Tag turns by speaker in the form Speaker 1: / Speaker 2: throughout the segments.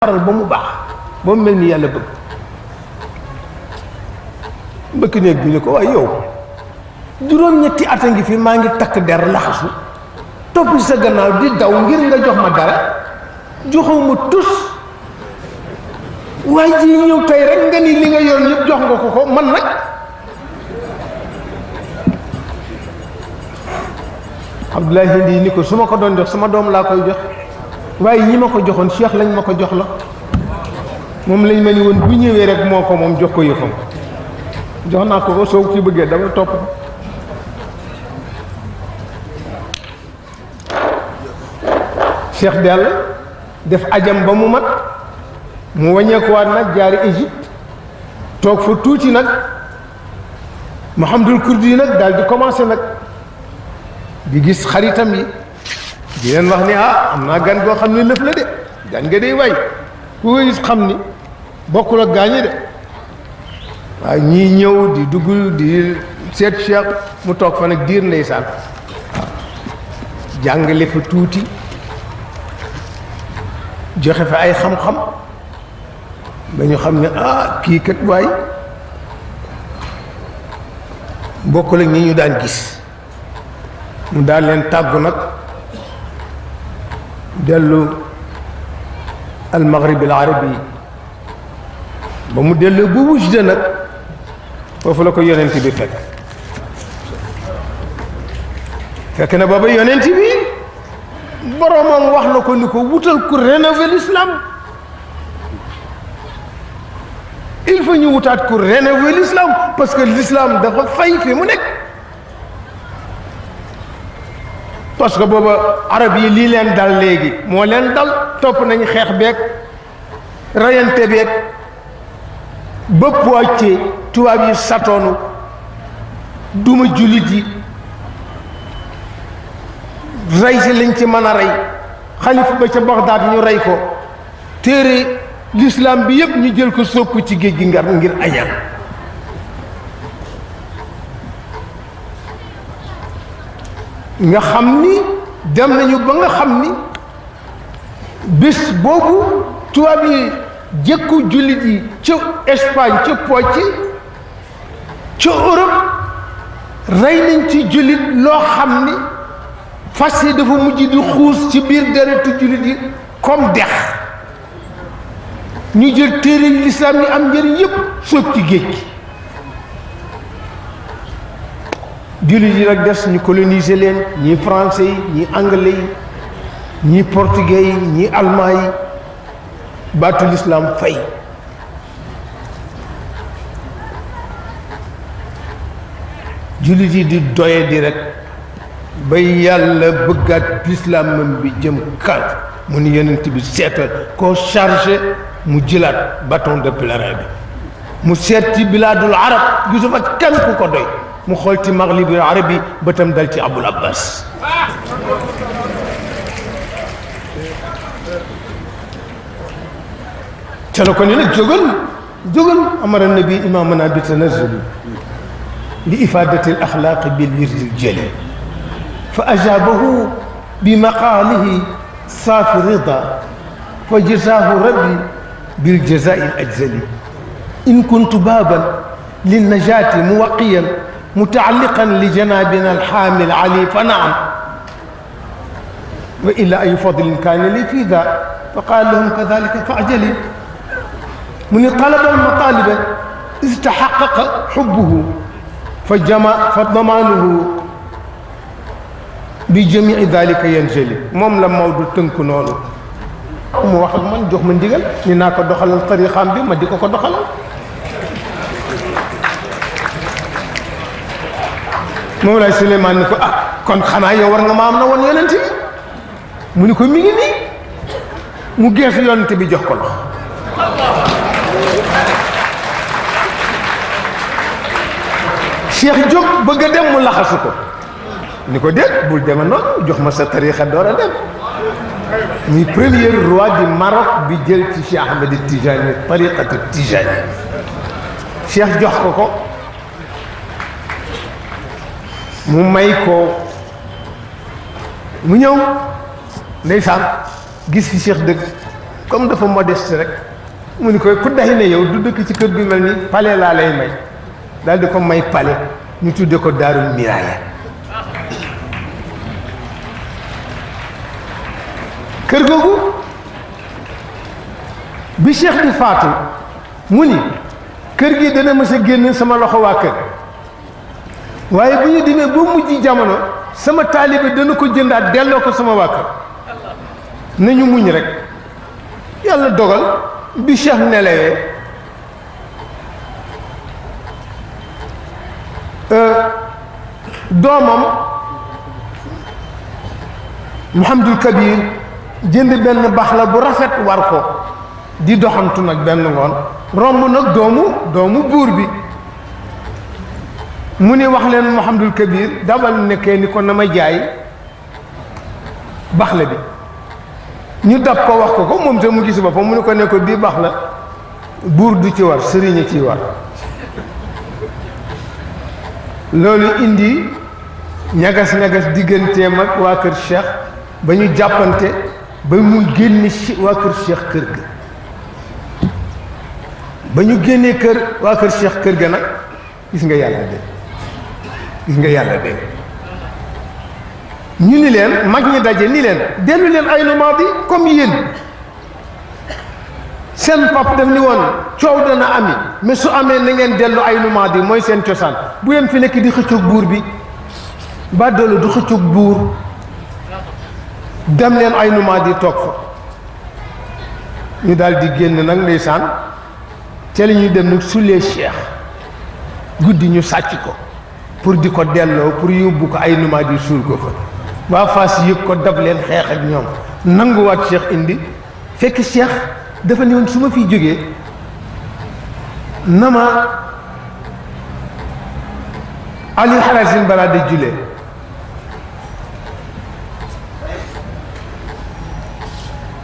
Speaker 1: faral ba mu baax ba mu mel ni yàlla bëgg bëkk néeg bi ni ko waaye yow juróom-ñetti at a ngi fi maa ngi takk der laxasu topp ci sa gannaaw di daw ngir nga jox ma dara joxoo ma tus waaye ji ñëw tey rek nga ni li nga yoon yëpp jox nga ko man nag Abdoulaye Hindi ni ko su ma ko doon jox sama doom laa koy jox waaye ñi ma ko joxoon Cheikh lañ ma ko jox la moom lañ ma ni woon bu ñëwee rek moo ko moom jox ko yëfam jox naa ko soo ci bëggee dama topp Cheikh Dell def ajam ba mu mat mu wàññeekuwaat nag jaari Égypte toog fa tuuti nag Mouhamadul Kurdi nag daal di commencé nag di gis xaritam yi di leen wax ni am naa gan goo xam ne lëf la de gan nga day waay ku ko gis xam ni bokkul ak gaañi de waaye ñii ñëw di dugg di seet Cheikh mu toog fa nag diir ndeysaan waaw jàngale fa tuuti joxe fa ay xam-xam ba ñu xam ne kii kat waay bokkul ak ñi ñu daan gis mu daal leen tàggu nag dellu al maghrib al arabi ba mu dellu bu Wujda nag foofu la ko yonent bi fekk na booba yonent bi boromam wax na ko ni ko wutal ku rénover l'islam il faut ñu wutaat ku rénover l'islam parce que l'islam dafa fay fi mu nekk parce que booba arab yi lii leen dal léegi moo leen dal topp nañu xeex beeg rayante beeg ba Poitiers tubaab yi satoonu duma jullit yi rey si lañ ci mën a rey xalifa ba ca Bagdad ñu rey ko téere l'islam bi yëpp ñu jël ko sopp ci géej gi ngir añaan nga xam ni dem nañu ba nga xam ni bés boobu tubaab yi jëkku jullit yi ca Espagne ca Poitiers ca Europe rey nañ ci jullit loo xam ni fas yi dafa mujj di xuus ci biir deretu jullit yi comme dex ñu jël téere l'islam yi am njëriñ yëpp soog ci géej gi jullit yi nag des ñu coloniser leen ñii français yi ñii anglais yi ñii portugais yi ñii allemand yi baatu l'islam fay jullit yi di doye di rek ba yàlla bëggaat l'islam bi jëm kan mu ni yonent bi seetal koo chargé mu jëlaat bâton de pèlerin bi mu seet ci bilaadul arab gisu fa kenn ku ko doy mu xool ci maghribul arabi ba tam dal ci Abul Abbas ca la ko ni nag jógal amara nabi imamana bi tanazzuli li ifadati al axlaaqi bil wirdi al jali fa ajabahu bi maqaalihi saafi rida fa jazaahu rabbi bil jazaa'i al ajzali in kuntu baaban lin najaati muwaqiyan mutaalliqan li janaabina alxaami alali fa naam wa illa ayu fadlin kaana li fi daa fa qaala lahum kadalika fa ajali mu ni talaba almataliba istaxaqaqa xubbuhu fa damaanuhu bi jamii dalika yanjali moom la Maodo tënk noonu mu wax ak man jox ma ndigal ni naa ko doxalal tariixaam bi ma di ko doxalal moom laay Suleymaan ni ko kon xanaa yow war nga ma am na woon yonent bi mu ni ko mi ngi nii mu geesu yonent bi jox ko loxo Cheikh jóg bëgg a dem mu laxasu ko ni ko déet bul dema noonu jox ma sa tariixa door a dem muy premier roi du Maroc bi jël ci Cheikh Ahmed Tijani tariqatu Tijani Cheikh jox ko mu may ko mu ñëw ndeysaan gis fi Cheikh dëgg comme dafa modeste rek mu ni koy ku day ne yow du dëkk ci kër gu mel ni palais laa lay may daal di ko may palais ñu tudde ko Daarul Miraaya kër googu bi Cheikh di faatu mu ni kër gi dana mës a génn sama loxo waa kër waaye bu ñu demee ba mujj jamono sama taalibe dana ko jëndaat delloo ko sama waa kër nañu muñ rek yàlla dogal bi Cheikh nelawee doomam Mouhamadul Kabir jënd benn baax la bu rafet war ko di doxantu nag benn ngoon romb nag doomu buur bi mu ni wax leen Mouhamadul Kabir dabal nekkee ni ko na ma jaay baax la bi ñu dab ko wax ko moom te mu gis boppam mu ne ko ne ko bii baax la buur du ci war sëriñ ci war loolu indi ñagas-ñagas digganteem ak waa kër Cheikh ba ñu jàppante ba mu génne waa kër Cheikh kër ga ba ñu génnee waa kër Cheikh kër ga nag gis nga yàlla de ñu ni leen mag ñi daje ni leen dellu leen ay numaa bi comme yéen seen pap daf ni woon coow dana ami mais su amee na ngeen dellu ay numaa bi mooy seen cosaan bu yem fi nekk di xëccoog buur bi ba doolu du xëccoog buur dem leen ay numaa di toog fa ñu daal di génn nag ndeysaan ca la ñuy dem nag sulee Cheikh guddi ñu sàcc ko pour di ko delloo pour yóbbu ko ay numaa di suul ko fa waa Fass yëg ko dab leen xeex ak ñoom nanguwaat Cheikh indi fekk Cheikh dafa ne woon su ma fiy jógee na ma Ali Harazim balaa de julee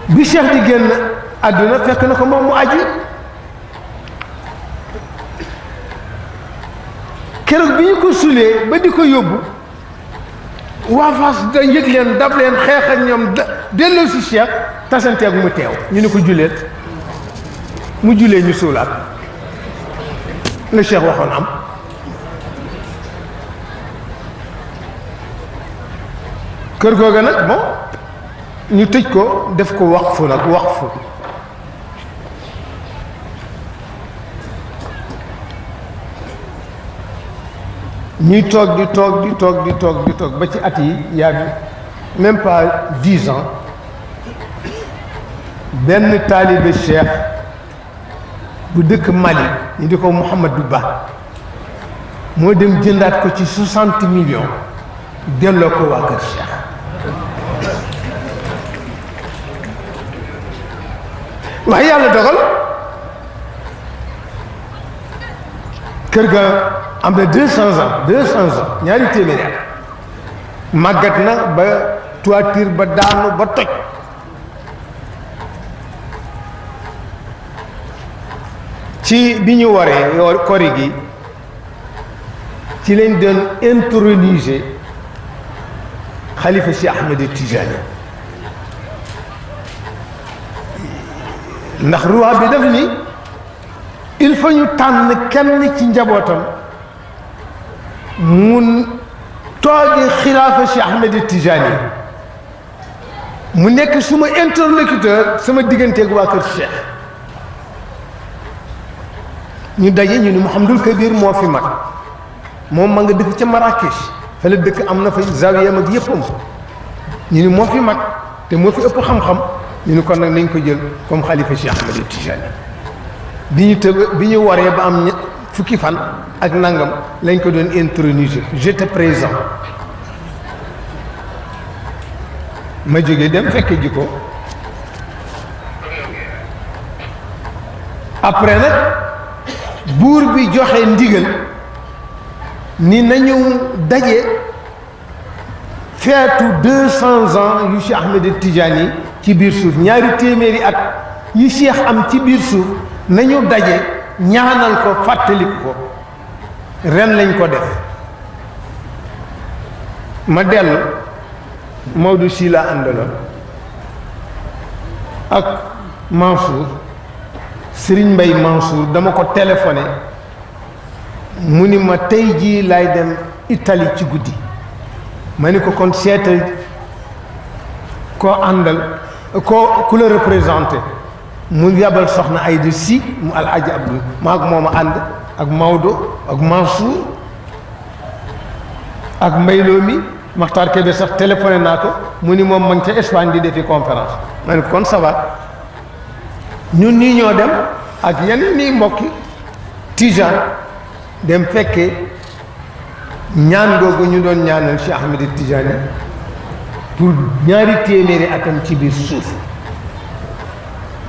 Speaker 1: bi Cheikh di génn àdduna fekk na ko moom mu aji keroog bi ñu ko sulee ba di ko yóbbu waa Fass da yëg leen dab leen xeex ak ñoom delloo si Cheikh tasanteeg mu teew ñu ne ko julleet mu jullee ñu suulaat la Cheikh waxoon am kër googa nag bon ñu tëj ko def ko waqfu nag waqfu ñuy toog di toog ba ci at yi y a même pas 10 ans benn taalibe Cheikh bu dëkk Mali ñu di ko Mouhamadou Ba moo dem jëndaat ko ci 60 millions delloo ko waa kër Cheikh waaye yàlla dogal kër ga am na 200 ans ñaari téeméeri at màggat na ba toiture ba daanu ba toj ci bi ñu waree kori gi ci lañ doon introniser xalifa Cheikh Ahmed Tijani ndax roi bi daf ni il faut ñu tànn kenn ci njabootam mun toogi xilaafa Cheikh Ahmed Tijani mu nekk suma interlocuteur sama digganteeg waa kër Cheikh ñu daje ñu ni Mouhamadul Kabir moo fi mag moom ma nga dëkk ca Marrakech fa la dëkk am na fa zawiyam ak yëppam ñu ni moo fi mag te moo fi ëpp xam-xam ñu ni kon nag nañ ko jël comme xalifa Cheikh Ahmed Tijani bi ñu waree ba am fukki fan ak nangam lañ ko doon introniser j'étais présent ma jógee dem fekke ji ko après nag buur bi joxe ndigal ni nañu daje feetu 200 ans yu Cheikh Ahmed Tijani ci biir suuf ñaari téeméeri at yi Cheikh am ci biir suuf nañu daje ñaanal ko fàttaliku ko ren lañ ko def ma dellu Maodo si la àndaloon ak Mansour Serigne Mbaye Mansour dama ko téléphoné mu ni ma tey jii laay dem Italie ci guddi ma ni ko kon seetal koo àndal ku la représenté mu yabal soxna Aïda Sy mu alhaji Abdou maag mooma ànd ak Maodo ak Mansour ak mbayloo mi Makhtar Kébé sax téléphoné naa ko mu ni moom ma ngi ca Espagne di defi conférence ma ne ko kon ça va ñun nii ñoo dem ak yeneen nii mbokki Tijaan dem fekkee ñaan googu ñu doon ñaanal Cheikh Ahmed Tidiane pour ñaari téeméeri atam ci biir suuf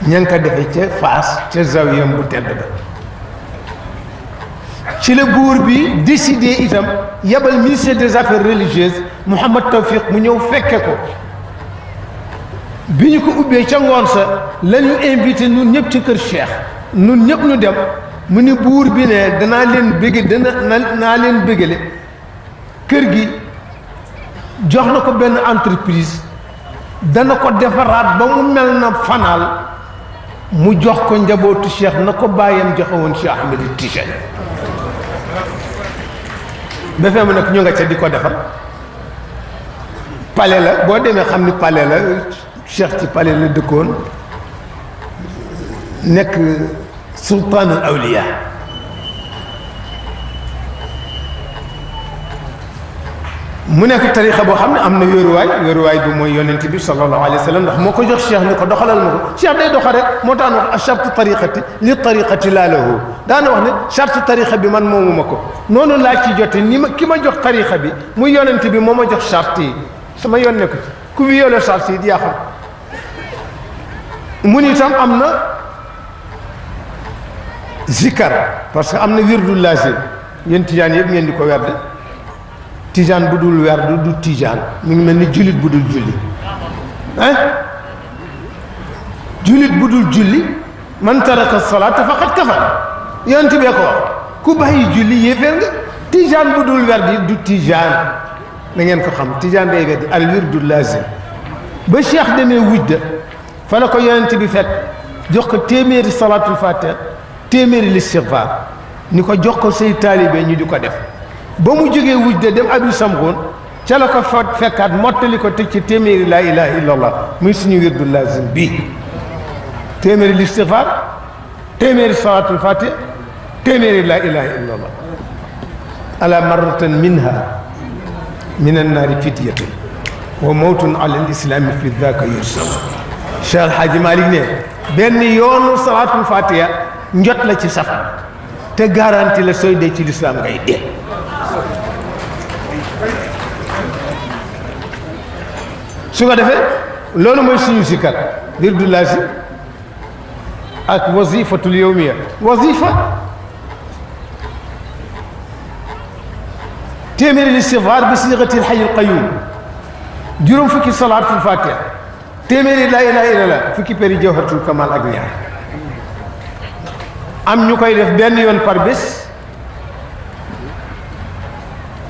Speaker 1: ña ngi ko defee ca Faas ca zawiyam bu tedd ba ci la buur bi décidé itam yabal ministre des affaires religieuses Mouhamad Tawfiq mu ñëw fekke ko bi ñu ko ubbee ca ngoon sa la ñu invité ñun ñëpp ci kër Cheikh ñun ñëpp ñu dem mu ni buur bi ne danaa leen bëgg naa leen bëggale kër gi jox na ko benn entreprise dana ko defaraat ba mu mel na fanaal mu jox ko njabootu Cheikh na ko bàyyam joxe woon Cheikh Ahmed Tidiane ba fee mu nag ñu nga ca di ko defar palais la boo demee xam ni palais la Cheikh ci palais la dëkkoon nekk sultaanul awliya mu nekk tarixa boo xam ne am na wéeruwaay bi mooy yonent bi sallallahu alayhi wa sallam ndax moo ko jox Cheikh ni ko doxalal ma ko Cheikh day doxal rek moo tax wax a charte tariqati li tariqati laa lahu daana wax ne charte tarixa bi man moomu ma ko noonu laa ci jote ni ma ki ma jox tarixa bi muy yonent bi moo ma jox charte yi sama yoon ne ko ci ku fi yoole charte yi di yaa xam mu ni itam am na zikar parce que am na wirdu lazim yéen tijaan yëpp ngeen di ko werde tijaan bu dul werdu du tijaan mi ngi mel ni jullit bu dul julli jullit bu dul julli man taraka salaata faqad kafar yonent bee ko wax ku bàyyi julli yéeféer nga tijaan bu dul werdi du tijaan na ngeen ko xam tijaan day werdi al wirdu lazim ba cheikh demee wujda fa la ko yonent bi fekk jox ko téeméeri salaatul fatiha téeméeri listigfaar ni ko jox ko say taalibe ñu di ko def ba mu jógee wujda dem abi samxoon ca la ko fekkaat mottali ko teg ci téeméeri laa ilaha illa allah muy suñu wirdu lazim bii téeméeri listigfaar téeméeri salaatul fatiha téeméeri laa ilaha illa allah ala marratan minha min annaari fityatun wa mawtun ala alislami fi daka yursam Cheikh Alhaaji Malick ne benn yoonu salaatul fatiha njot la ci safara te garanti la sooy dee ci lislaam ngay dee su ko defee loolu mooy suñu sikkar wirdu lazim ak wazifatul yawmiya wazifa téeméeri listigfaar bi siixatil hayyul qayyum juróom fukki salaatul fatiha téeméeri laa ilaaha illallah fukki péri jawharatul kamal ak ñaar am ñu koy def benn yoon par bés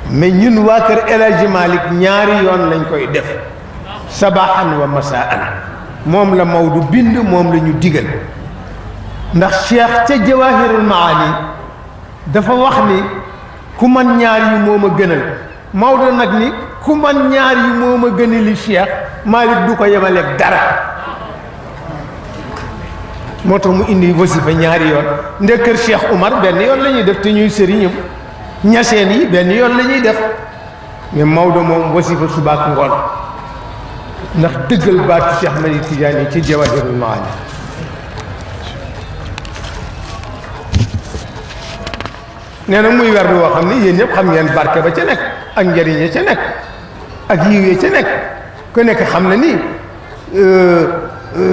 Speaker 1: mais ñun waa kër El Hadji Malick ñaari yoon lañ koy def sabahan wa masaan moom la Maodo bind moom la ñu digal ndax Cheikh ca Jawahirul Maani dafa wax ni ku man ñaar yi moo ma gënal Maodo nag ni ku man ñaar yi moo ma gënali Cheikh Malick du ko yemaleeg dara moo tax mu indi wasifa ñaari yoon nde kër Cheikh Oumar benn yoon la ñuy def te ñuy sëriñam ñaseen yi benn yoon la ñuy def mais Maodo moom wasifa suba ak ngoon ndax dëggal baatu Cheikh Ahmed Tidiane yi ci Jawahirul Maani nee na muy werdu woo xam ni yéen ñëpp xam ngeen barke ba ca nekk ak njëriñ ya ca nekk ak yiw ya ca nekk ku nekk xam na ni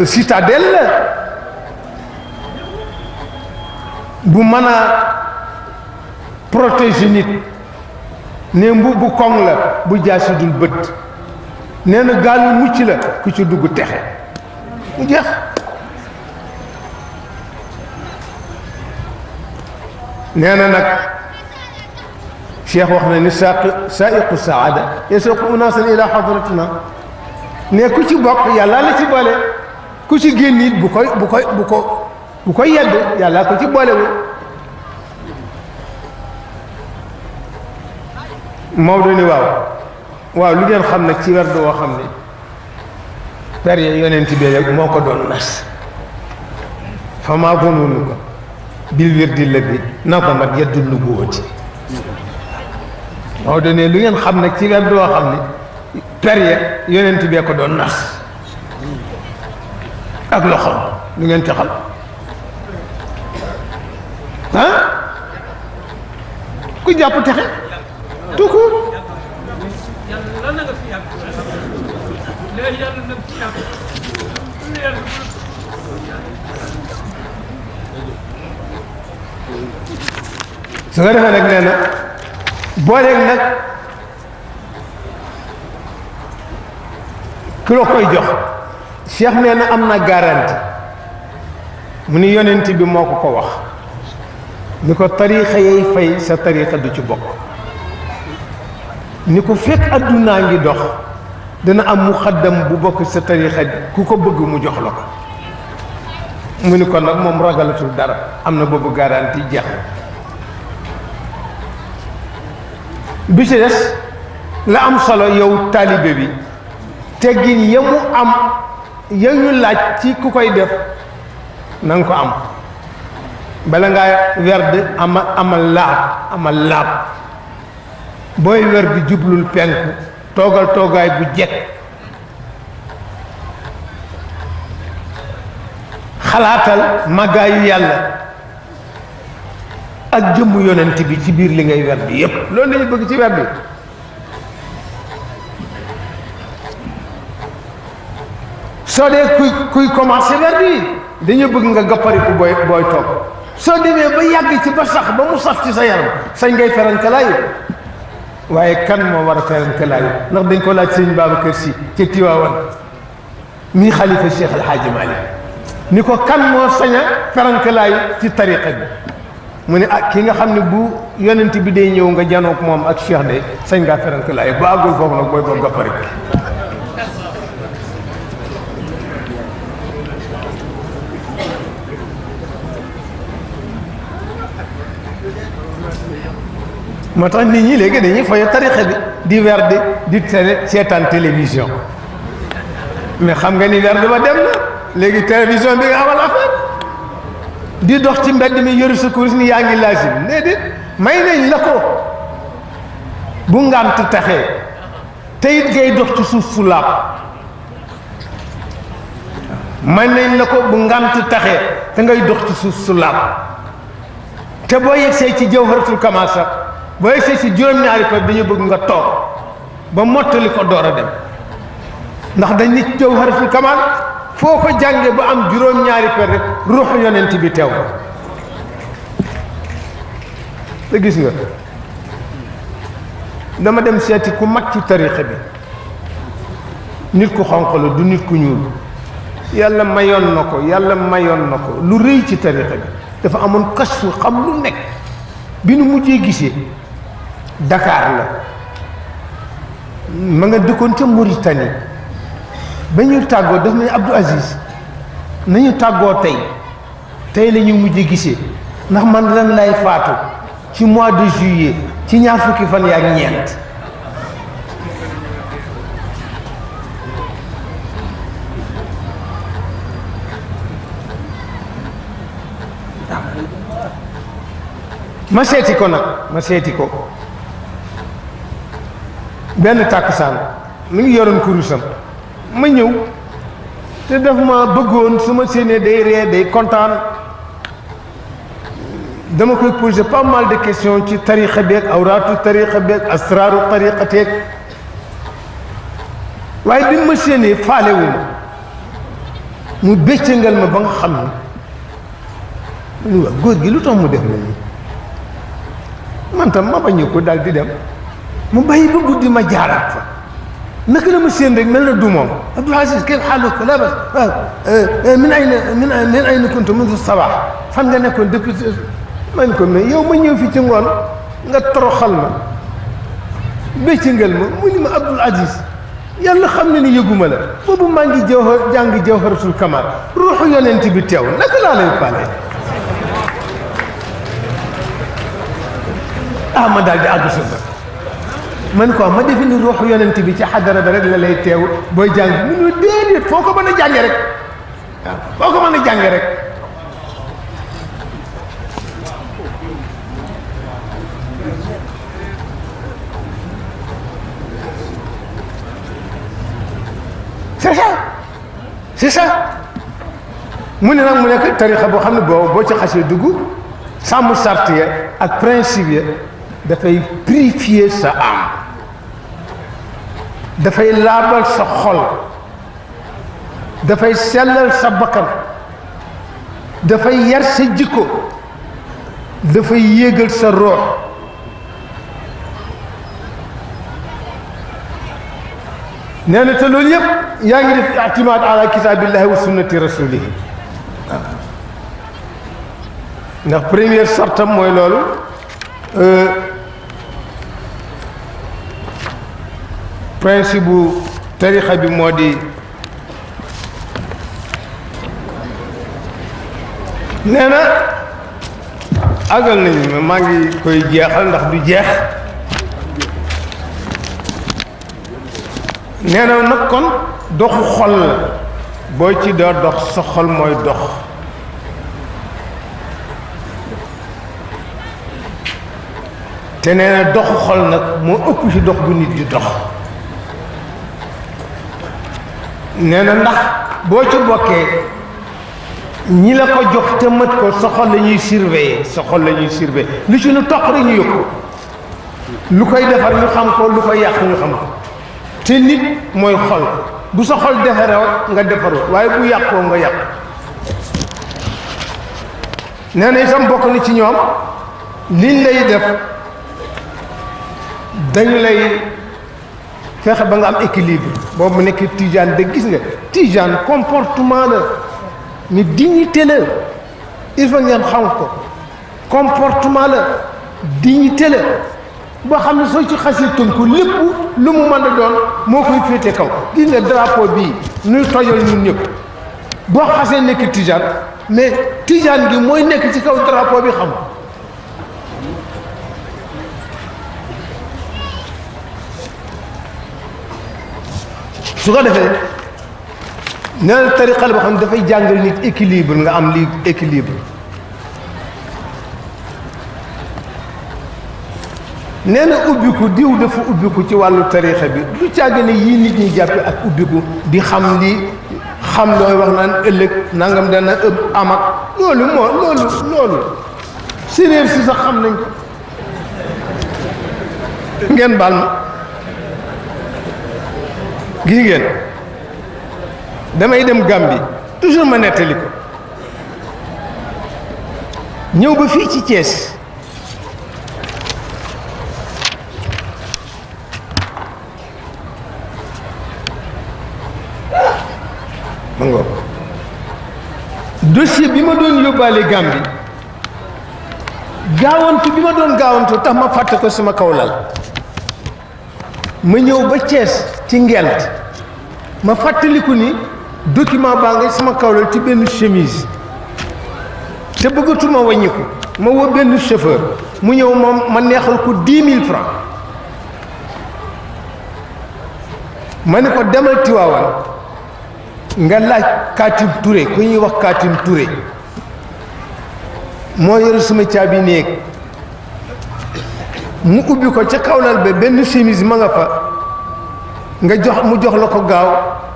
Speaker 1: citadelle la bu mën a protéger nit ne mbu bu koŋ la bu jaasi dul bët nee na gaalu mucc la ku ci dugg texe mu jeex nee na nag cheikh wax na ni saaiqu saada yasuqu unaasan ila hadratina ne ku ci bokk yàlla la ci boole ku ci génn it bu koy yedd yàlla ko ci boolewul. Maodo ni waaw lu ngeen xam nag ci werd woo xam ne per ya yonent bi rek moo ko doon nas fa maa gonoonu ko bil wirdi la bi nadamat yaddu nubuwati. Maodo ne lu ngeen xam nag ci werd woo xam ne per ya yonent bee ko doon nas ak loxoom lu ngeen ci xam ku jàpp texe tout court. su nga defee nag nee na booleeg nag ki la koy jox Cheikh nee na am na garantie mu ni yonent bi moo ko wax ni ko tariixa yay fay sa tariixa du ci bokk, ni ko fekk addunaa ngi dox dana am muxaddam bu bokk sa tariixa ku ko bëgg mu jox la ko. mu ni ko nag moom ragalatul dara, am na boobu garantie jeex na. bi ci des la am solo yow taalibe bi teggin ya mu am ya ñu laaj ci ku koy def na nga ko am bala ngaa werd amal laab booy werd jublul penku toogal toogaay bu jekk xalaatal màggaayu yàlla ak jëmmu yonent bi ci biir li ngay werd yépp loolu lañu bëgg ci werd bi. soo dee kuy commencé werd yi dañu bëgg nga gappariku booy toog soo demee ba yàgg ci ba sax ba mu saf ci sa yaram sañ ngay ferankalaayu waaye kan moo war a ferankalaayu ndax dañ ko laaj sëñ Babacar Si ci Tiwaawan mii xalifa Cheikh El Hadji Malick ni ko kan moo sañ a ferankalaayu ci tariqa bi mu ne ki nga xam ne bu yonent bi day ñëw nga janook moom ak Cheikh de sañ ngaa ferankalaayu ba àggul foofu nag booy boo gappariku. moo tax nit ñi léegi dañuy foye tarixa bi di werd di seetaan télévision mais xam nga ni werd ba dem na léegi télévision bi nga amal affaire di dox ci mbedd mi yoru sa kurus ni yaa ngi laasim déedéet may nañ la ko bu ngànt taxee te it ngay dox ci suuf su laab may nañ la ko bu ngànt taxee te ngay dox ci suuf su laab te boo yegsee ci jawharatul kamal sax boo yegsee ci juróom-ñaari ko dañu bëgg nga toog ba mottali ko door a dem ndax dañ nit jawharatul kamal foo ko jànge ba am juróom-ñaari ko rek ruuxu yonent bi teew te gis nga dama dem seeti ku mag ci tarixa bi nit ku xonq la du nit ku ñuul yàlla mayoon na ko lu rëy ci tarixa bi dafa amoon kasfu xam lu nekk bi nu mujjee gisee Dakar la ma nga dëkkoon ca Mauritanie ba ñu tàggoo daf nañu Abdou Aziz nañu tàggoo tey la ñu mujjee gisee ndax man ren lay faatu ci mois de juillet ci ñaar fukki fan yaa ñeent ma seeti ko benn tàkkusaan mi ngi yoroon kurusam ma ñëw te daf ma bëggoon su ma séenee day ree day kontaan dama koy poser pas mal de questions ci tariqa beeg awraatu tariqa beeg asraaru tariqa teeg waaye bi ma séenee faalewu ma mu béccangal ma ba nga xam ne mu ni waa góor gi lu tax mu def na nii man tam ma bañu ko daal di dem mu bàyyi ba guddi ma jaaraat fa naka la ma séen rek mel na du moom Abdou Aziz kayf xaaluka laa bas min ayna kunta mundu sabaax fan nga nekkoon depuis man ko mais yow ma ñëw fi ci ngoon nga toroxal ma béccangal ma mu ni ma Abdou Aziz yàlla xam ne ni yëguma la boobu maa ngi jàng jawharatul kamal ruuxu yonent bi teew naka laa lay pale ma daal di àgg sa man quoi ma defe ni ruuxu yonent bi ci xadara ba rek la lay teew booy jàng mu ne déedéet foo ko mën a jànge rek waaw foo ko mën a jànge rek c'est ça mu ne nag mu nekk tarixa boo xam ne boo ci xasee dugg sàmm sart ya ak principe ya dafay purifier sa âme dafay laabal sa xol dafay sellal sa bakkan dafay yar sa jikko dafay yéegal sa roox nee na te loolu yëpp yaa ngi def ictimaad ala kitaabillahi wa sunnati rasulihi ndax première sartam mooy loolu principe bu tarixa bi moo di nee na àggal nañu maa ngi koy jeexal ndax du jeex nee na nag kon doxu xol la boo ci doo dox sa xol mooy dox te nee na doxu xol nag moo ëpp ci dox bu nit di dox nee na ndax boo ci bokkee ñi la ko jox te mët ko sa xol la ñuy surveiller sa xol la ñuy surveiller lu ci nu toq rek ñu yëg lu koy defar ñu xam ko lu koy yàq ñu xam ko te nit mooy xol bu sa xol defaroo nga defaru waaye bu yàqoo nga yàq nee na itam bokk na ci ñoom liñ lay def dañu lay fexe ba nga am équilibre boobu nekk tijaan de gis nga tijaan comportement la mais dignité la il faut ngeen xam ko comportement la dignité la boo xam ne soo ci xasee tënku lépp lu mu mën a doon moo koy féete kaw gis nga drapeau bii nuy tojal ñun ñëpp boo xasee nekk tijaan mais tijaan gi mooy nekk ci kaw drapeau bi xam su ko defee nee na tariqa la boo xam ne dafay jàngal nit équilibre nga am lii équilibre nee na ubbiku diw dafa ubbiku ci wàllu tarixa bi lu càgg ne yii nit ñi jàppe ak ubbiku di xam li xam looy wax naan ëllëg nangam dana ëpp am ak loolu loolu séréer si sax xam nañ ko ngeen baal ma gis ngeen damay dem Gambie toujours ma nettali ko ñëw ba fii ci Thiès ma ngoog dossier bi ma doon yóbbaale Gambie gaawantu bi ma doon gaawantu tax ma fàtte ko sama kaw lal ma ñëw ba Thiès ci Ngelt ma fàttaliku ni document baa nga sama kaw lal ci benn chemise te bëggatuma wàññiku ma woo benn chauffeur mu ñëw moom ma neexal ko 10 000 francs ma ne ko demal Tiwaawan nga laaj Kaatim Touré ku ñuy wax Kaatim Touré moo yore sama caabi néeg mu ubbi ko ca kawlal ba benn chemise ma nga fa nga jox mu jox la ko gaaw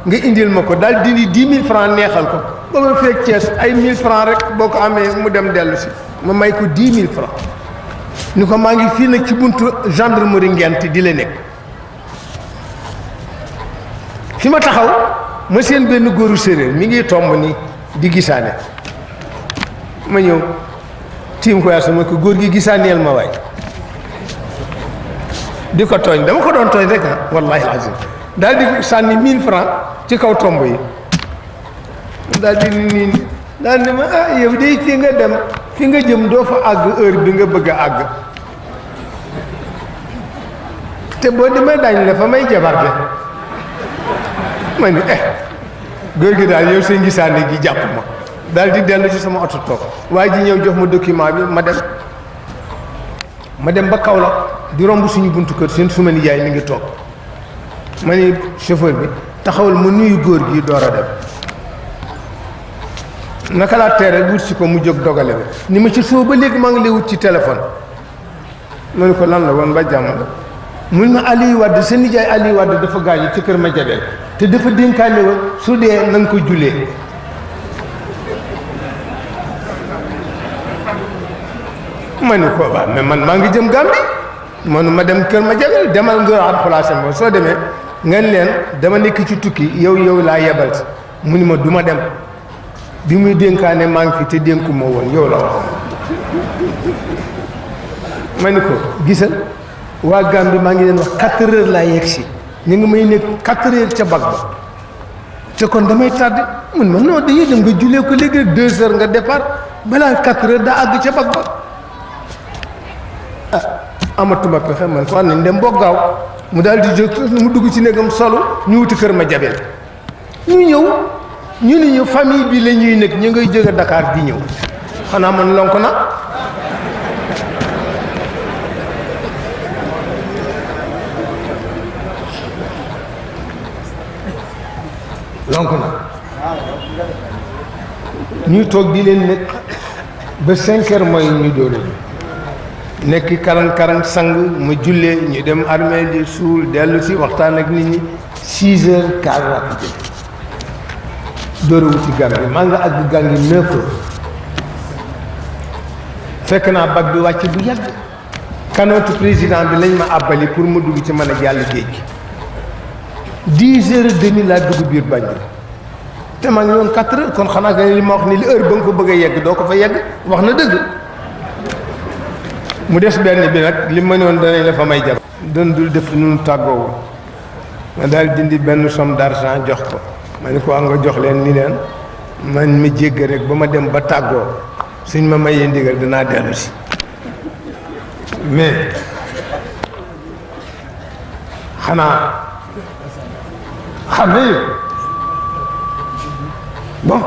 Speaker 1: nga indil ma ko daal dindi 10 000 francs neexal ko ba ma fekk Thiès ay 1000 francs rek boo ko amee mu dem dellu si ma may ko 10 000 francs ni ko maa ngi fii nag ci buntu gendarmerie Ngent di la nekk fi ma taxaw ma seen benn góoru séeréer mi ngi tomb ni di gisaane ma ñëw tiim ko yaa sama ko góor gi gisaaneel ma waay di ko tooñ dama ko doon tooñ rek wallahi alazim daal di sànni 1000 francs ci kaw tomb yi daal di niin daal di ma yow de fi nga dem fi nga jëm doo fa àgg heure bi nga bëgg a àgg te boo demee dañ la fa may jabarte ma ni góor gi daal yow seen gisaane gi jàpp ma daal di dellu ci sama oto toog waaye ji ñëw jox ma document bi ma dem ba Kaolack di romb suñu buntu kër seen suma nijaay mi ngi toog ma ni chauffeur bi taxawal ma nuyu góor gi door a dem naka laa teere wut si ko mu jóg dogale bi ni ma ci soo ba léegi maa ngi lay wut ci téléphone ma ne ko lan la woon ba jàmm la mun ma Aliou Wade sa nijaay Aliou Wade dafa gaañu ci kër ma jabeel te dafa dénkaane woon su dee na nga ko jullee ma ne ko waaw mais man maa ngi jëm Gambie man ma dem kër ma jabeel demal nga at place am soo demee ngeen leen dama nekk ci tukki yow laa yebal mu ni ma du ma dem bi muy dénkaane maa ngi fi te dénku ma woon yow la wax ma ni ko gisal waa Gambie maa ngi leen wax 4 heures laa yegg si ñu ngi may nekk 4 heures ca bag ba te kon damay tardé mun ma non dañuy dem nga jullee ko léegi 2 heures nga départ balaa 4 heures daa àgg ca bag ba amatuma pexe man ko nañ dem boo gaaw mu daal di jóg mu dugg ci néegam solo ñu wuti kër ma jabeel ñu ñëw ñu ni ñu famille bi la ñuy nekk ñu ngay jóge Dakar di ñëw xanaa man lonk na ñuy toog di leen nekk ba 5 heures mooy ñu dóore nekk karang sang ma jullee ñu dem armée di suul dellu si waxtaan ak nit ñi 6 heures quart laa ko jël dóore wuti Gambie maa nga àgg Gambie 9 heures fekk naa bag bi wàcc bu yàgg kanootu président bi lañ ma àbbali pour ma dugg ci mën a jàll géej gi 10 heures et demie laa dugg biir Banjul te maa ngi woon 4 heures kon xanaa que li ma wax ni li heure ba nga ko bëgg a yegg doo ko fa yegg wax na dëgg mu des benn bi nag li ma ne woon danañ la fa may jar doon dul def nu tàggoowul ma daal dindi benn somme d'argent jox ko ma ni ko nga jox leen ni leen man ma jégg rek ba ma dem ba tàggoo suñ ma mayee ndigal danaa dellu si mais xanaa xam nañu bon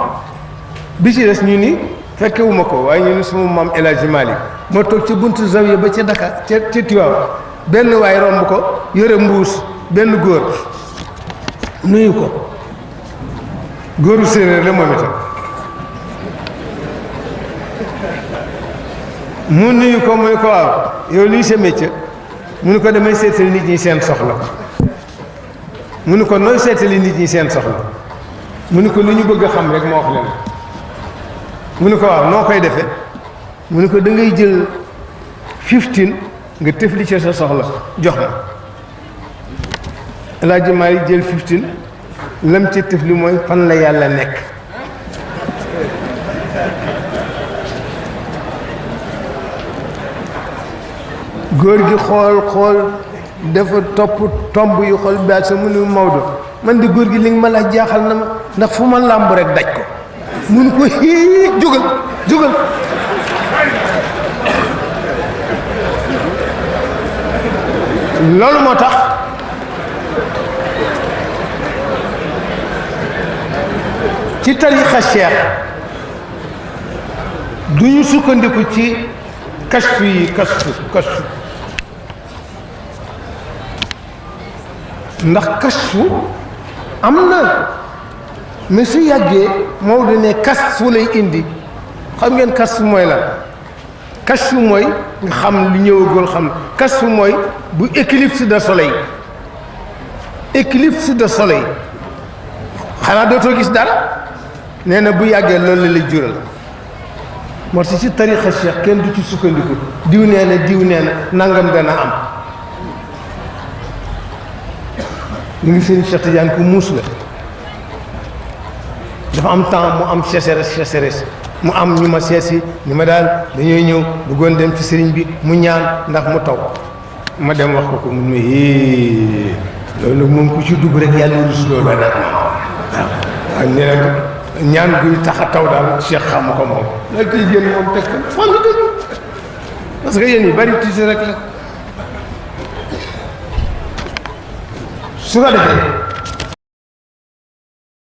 Speaker 1: bi ci des ñu ni fekkewuma ko waaye ñu ni suma maam El Hadji Malick moo toog ci buntu zawiya ba ca Dakar ca Tiwaawan benn waay romb ko yore mbuus benn góor nuyu ko góoru séeréer la moom itam mu nuyu ko mu ne ko waaw yow luy sa métier mu ne ko damay seetali nit ñi seen soxla mu ne ko nooy seetali nit ñi seen soxla mu ne ko lu ñu bëgg a xam rek moo wax leen mu ne ko waaw noo koy defee mu ne ko da ngay jël 15 nga tëfli ci sa soxla jox ma El Hadji Malick jël 15 lam ci tëfli mooy fan la yàlla nekk góor gi xool dafa topp tomb yu xool baat sa mu ne Maodo man di góor gi li nga ma laaj jaaxal na ma ndax fu ma làmb rek daj ko mun ko jógal loolu moo tax ci tarixa cheikh du ñu sukkandiku ci kashfu yi kashfu ndax kashfu am na mais su yàggee Maodo ne kashfu lay indi xam ngeen kashfu mooy lan kashfu mooy nga xam lu ñëwagul xam kashfu mooy bu éclipse de soleil xanaa dootoo gis dara nee na bu yàggee loolu la lay jural moo tax ci tarixa cheikh kenn du ci sukkandiku diw nee na nangam dana am ñu ngi seen Cheikh Tidiane ku muus la dafa am temps mu am sécheresse mu am ñu ma seesi ni ma daal dañooy ñëw bëggoon dem ci sëriñ bi mu ñaan ndax mu taw ma dem wax ko mun ma loolu moom ku ci dugg rek yàlla rus loolu ba nag waaw nee na ñaan guy tax a taw daal Cheikh xam ko moom la koy génn moom teg fan la dëgg parce que yéen yi bari tiise rek la su ko defee